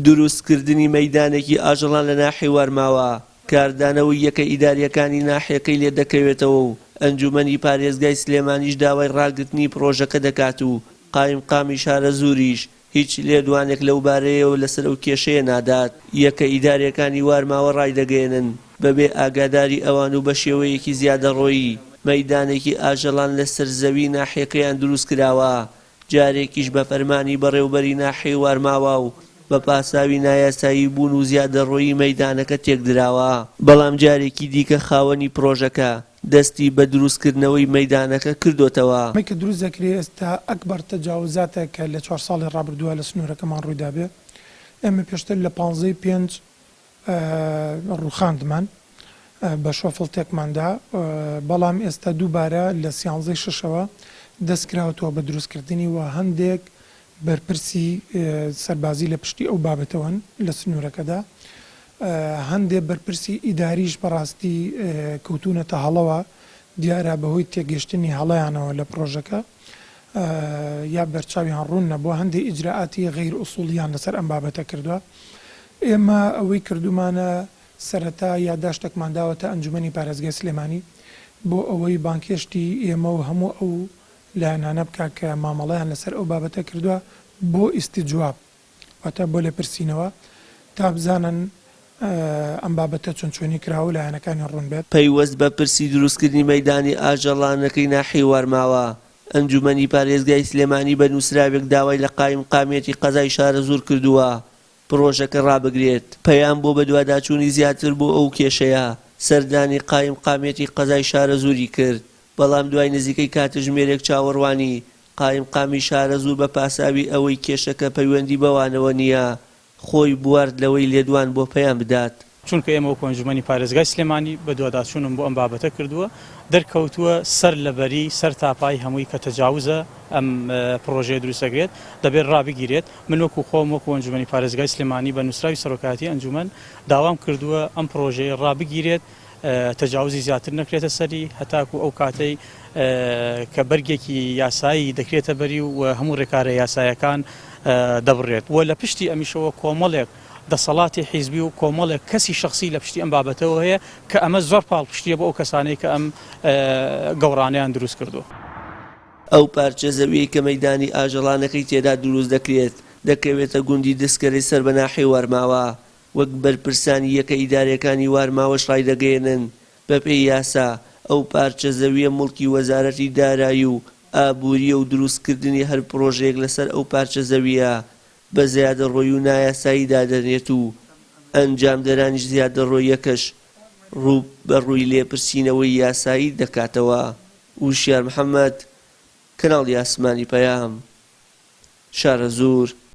دروستکردنی مەیدانێکی ئاژەڵان لە ناحیەی وارماوە، کاردانەوەی یەکە ئیدارییەکانی ناحیەکەی لێدەکەوێتەوە و ئەنجومەنی پارێزگای سلێمانیش داوای ڕاگرتنی پڕۆژەکە دەکات و قایمقامی شارەزووریش هیچ لێدوانێک لەوبارەیەوە لەسەر ئەو کێشەیە نادات. یەکە ئیدارییەکانی وارماوە ڕایدەگەیەنن، بەبێ ئاگاداری ئەوان و بەشێوەیەکی زیادەڕۆیی مەیدانێکی ئاژەڵان لەسەر زەوی ناحیەکەیان دروستکراوە، جارێکیش بە فەرمانی بەڕێوبەری ناحیەی وارماوا و بە پاساوی نایاسایی بوون و زیادەڕۆیی مەیدانەکە تێکدراوە، بەڵام جارێکی دیکە خاوەنی پڕۆژەکە دەستی بە دروستکردنەوەی مەیدانەکە کردۆتەوە. ئەمەی کە دروست دەکرێ ئێستا ئەکبەر تەجاوزاتە کە لە چوار ساڵی ڕابردووە لە سنوورەکەمان ڕوویدابێ. ئێمە پێشتر لە پانزەی پێنج ڕووخاندمان، بە شۆفڵ تێکمان دا، بەڵام ئێستا دووبارە لە سیانزەی شەشەوە دەست کراوەتەوە بە دروستکردنی و هەندێک بەرپرسی سەربازی لە پشتی ئەو بابەتەوەن لە سنوورەکەدا. هەندێ بەرپرسی ئیداریش بەڕاستی کەوتوونەتە هەڵەوە، دیارە بەهۆی تێگەشتنی هەڵەیانەوە لە پڕۆژەکە یا بەرچاویان ڕوون نەبووە، هەندێ ئیجرائاتی غەیر ئوسوڵیان لەسەر ئەم بابەتە کردووە. ئێمە ئەوەی کردوومانە سەرەتا یاداشتێکمان داوەتە ئەنجومەنی پارێزگای سلێمانی بۆ ئەوەی بانگهێشتی ئێمە و هەموو ئەو لایەنانە بکا کە مامەڵەیان لەسەر ئەو بابەتە کردووە بۆ ئیستجواب واتە بۆ لێپرسینەوە تا بزانن ئەم بابەتە چۆن چۆنی کراوە و لایەنەکانی ڕوون بێت. پەیوەست بە پرسی دروستکردنی مەیدانی ئاژەڵانەکەی ناحیەی وارماوە، ئەنجومەنی پارێزگای سلێمانی بە نووسراوێک داوای لە قایمقامیەتی قەزای شارەزوور کردووە پڕۆژەکە ڕابگرێت. پەیام بۆ بەدواداچوونی زیاتر بۆ ئەو کێشەیە، سەردانی قایمقامیەتی قەزای شارەزووری کرد، بەڵام دوای نزیکەی کاتژمێرێک چاوەڕوانی، قایمقامی شارەزوور بە پاساوی ئەوەی کێشەکە پەیوەندی بەوانەوە نییە، خۆی بوارد لەوەی لێدوان بۆ پەیام بدات. چونکە ئێمە وەکو ئەنجومەنی پارێزگای سلێمانی بەدواداچوونم بۆ ئەم بابەتە کردووە، دەرکەوتووە سەر لەبەری سەر تاپای هەمووی کە تەجاوزە ئەم پڕۆژەیە دروست دەکرێت دەبێت ڕابگیرێت، من وەکو خۆم وەکو ئەنجومەنی پارێزگای سلێمانی بە نووسراوی سەرۆکایەتی ئەنجومەن داوام کردووە ئەم پڕۆژەیە ڕابگیرێت تەجاوزی زیاتر نەکرێتە سەری هەتاکو ئەو کاتەی کە بەرگێکی یاسایی دەکرێتە بەری و هەموو ڕێکارە یاسایەکان دەبڕێت و لە پشتی ئەمیشەوە کۆمەڵێک دەسەڵاتی حیزبی و کۆمەڵێک کەسی شەخسی لە پشتی ئەم بابەتەوە هەیە کە ئەمە زۆر پاڵپشتیە بۆ ئەو کەسانەی کە ئەم گەوڕانەیان دروست کردووە. ئەو پارچە زەویەی کە مەیدانی ئاژەڵانەکەی تێدا دروست دەکرێت، دەکەوێتە گوندی دسکەرەی سەر بە ناحیەی وارماوە، وەک بەرپرسانی یەکە ئیداریەکانی وارماوەش ڕایدەگەیەنن، بەپێی یاسا ئەو پارچە زەویە موڵکی وەزارەتی دارایی و ئابوریە و دروستکردنی هەر پڕۆژەیەک لەسەر ئەو پارچە زەویە بە زیادەڕۆیی و نایاسایی دادەنرێت و ئەنجامدەرانیش زیادەڕۆییەکەش ڕووبەڕووی لێپرسینەوەی یاسایی دەکاتەوە. وشیار محەمەد، کەناڵی ئاسمانی پەیام، شارەزوور.